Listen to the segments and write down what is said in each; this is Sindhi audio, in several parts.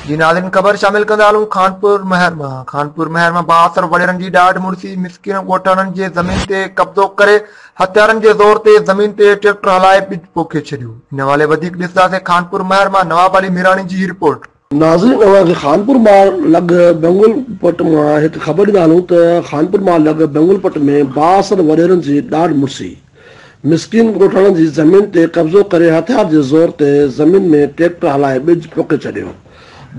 جي ناظرين خبر شامل ڪندا هلون خانپور مهر مان خانپور مهر مان بااثر وڏيرن جي ڏاڍ مڙسي مسڪين ڳوٺاڻن جي زمين تي قبضو ڪري هٿيارن جي زور تي زمين تي ٽريڪٽر هلائي ٻج پوکي ڇڏيو ان حوالي وڌيڪ ڏسنداسين خانپور مهر مان نواب علي ميراڻي جي هي رپورٽ. ناظرين اوهان کي خانپور مار لڳ بنگل پٽ مان هڪ خبر ڏيندا هلون ته خانپور مار لڳ بنگل پٽ ۾ بااثر وڏيرن جي ڏاڍ مڙسي مسڪين ڳوٺاڻن جي زمين تي قبضو ڪري هٿيار جي زور تي زمين ۾ ٽريڪٽر هلائي ٻج پوکي ڇڏيو.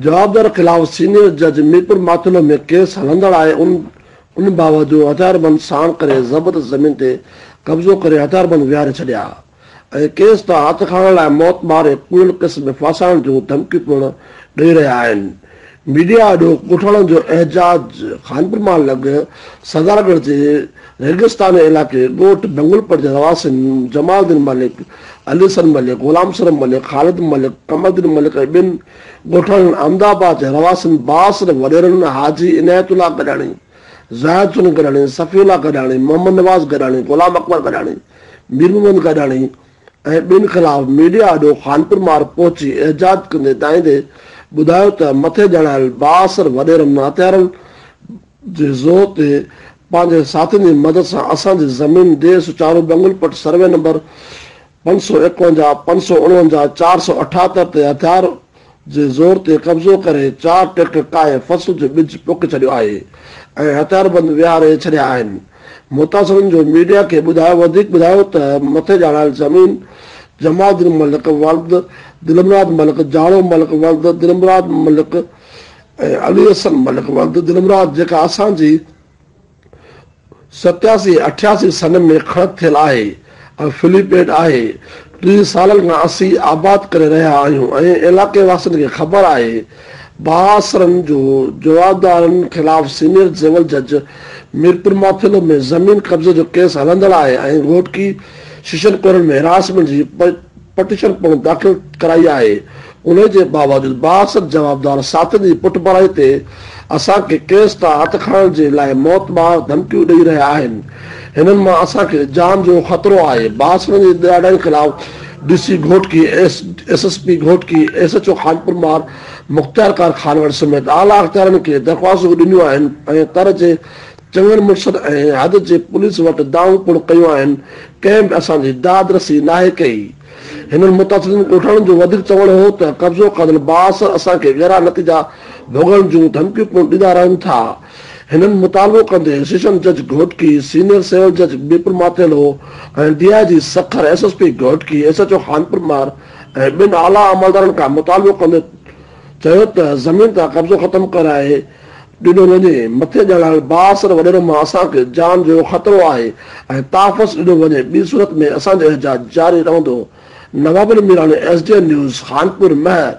جوابدار خلاف سينيئر جج ميرپور ماٿيلو ۾ ڪيس هلندڙ آهي ان باوجود هٿياربند ساڻ ڪري زبردست زمين تي قبضو ڪري هٿياربند ويهاري ڇڏيا ۽ ڪيس تان هٿ کڻڻ لاء موت مار ۽ ڪوڙيل ڪيس ۾ ڦاسائڻ جون ڌمڪيون پڻ ڏئي رهيا آهن. ميڊيا آڏو ڳوٺاڻن جو احتجاج خانپور مان لڳ سردارڳڙهه جي ريگستاني علائقي ڳوٺ بنگلپٽ جي رهواسين جمال الدين ملڪ، علي حسن ملڪ، غلام سرور ملڪ، خالد ملڪ، قمر الدين ملڪ ۽ ٻين ڳوٺاڻن احمد آباد جي رهواسين بااثر وڏيرن حاجي عنايت الله گڏاڻي، زاهد حسين گڏاڻي، صفي الله گڏاڻي، محمد نواز گڏاڻي، غلام اڪبر گڏاڻي، مير محمد گڏاڻي ۽ ٻين خلاف ميڊيا آڏو خانپور مار پهچي احتجاج ڪندي دانهيندي ٻڌايو ته مٿي ڄاڻايل بااثر وڏيرن هٿيارن جي زور تي پنهنجي ساٿين جي مدد سان اسان جي زمين ديهه سچارو بنگل پٽ سروي نمبر 551، 549، 478 تي هٿيار جي زور تي قبضو ڪري چار ٽريڪٽر ڪاهي فصل جو ٻج پوکي ڇڏيو آهي ۽ هٿياربند ويهاري ڇڏيا آهن. متاثرن جو ميڊيا کي ٻڌايو وڌيڪ ٻڌايو ته مٿي ڄاڻايل زمين جمال الدين ملڪ ولد دلمراد ملڪ، جاڙو ملڪ ولد دلمراد ملڪ ۽ علي حسن ملڪ ولد دلمراد جيڪا اسان جي 87 ۽ 88 سن ۾ کڻت ٿيل آهي ۽ فلي پيڊ آهي. 30 سالن کان اسين آباد ڪري رهيا آهيون ۽ علائقي واسين کي خبر آهي. بااثرن جو جوابدارن خلاف سينيئر سول جج ميرپورماٿيلو ۾ زمين قبضي جو ڪيس هلندڙ آهي ۽ گهوٽڪي سيشن ڪورٽ ۾ هراسمينٽ جي پٽيشن پڻ داخل ڪرائي آهي، انهي جي باوجود بااثر جوابدار ساٿين جي پٺڀرائي تي اسان کي ڪيس تان هٿ کڻڻ جي لاء موت مار ڌمڪيون ڏئي رهيا آهن، هنن مان اسان کي جان جو خطرو آهي، بااثرن جي ڏاڍائين خلاف D C Ghotki, S S P Ghotki, S H O Khanpur Mahar, مختيارڪار خانوڙ سميت اعليٰ اختيارين کي درخواستون ڏنيون آهن ۽ تر جي چڱن مڙسن ۽ حد جي پوليس وٽ دانهون پڻ ڪيون آهن، ڪنهن به اسان جي داد رسي ناهي ڪئي. هنن متاثرين ڳوٺاڻن جو وڌيڪ چوڻ هو ته قبضو ڪندڙ بااثر اسان کي ڳرا نتيجا ڀوڳڻ جون ڌمڪيون پڻ ڏيندا رهن ٿا. هنن مطالبو ڪندي سيشن جج گهوٽڪي، سينيئر سول جج Mirpur Mathelo ۽ D I G Sukkur, S S P Ghotki, S H O Khanpur Mahar ۽ ٻين اعليٰ عملدارن کان مطالبو ڪندي چيو ته زمين تان قبضو ختم ڪرائي ڏنو وڃي، مٿي ڄاڻايل بااثر وڏيرن مان اسان کي جان جو خطرو آهي ۽ تحفظ ڏنو وڃي، ٻي صورت ۾ اسان جو احتجاج جاري رهندو، Nawab Ali Mirani, S D N news, Khanpur, Mahar.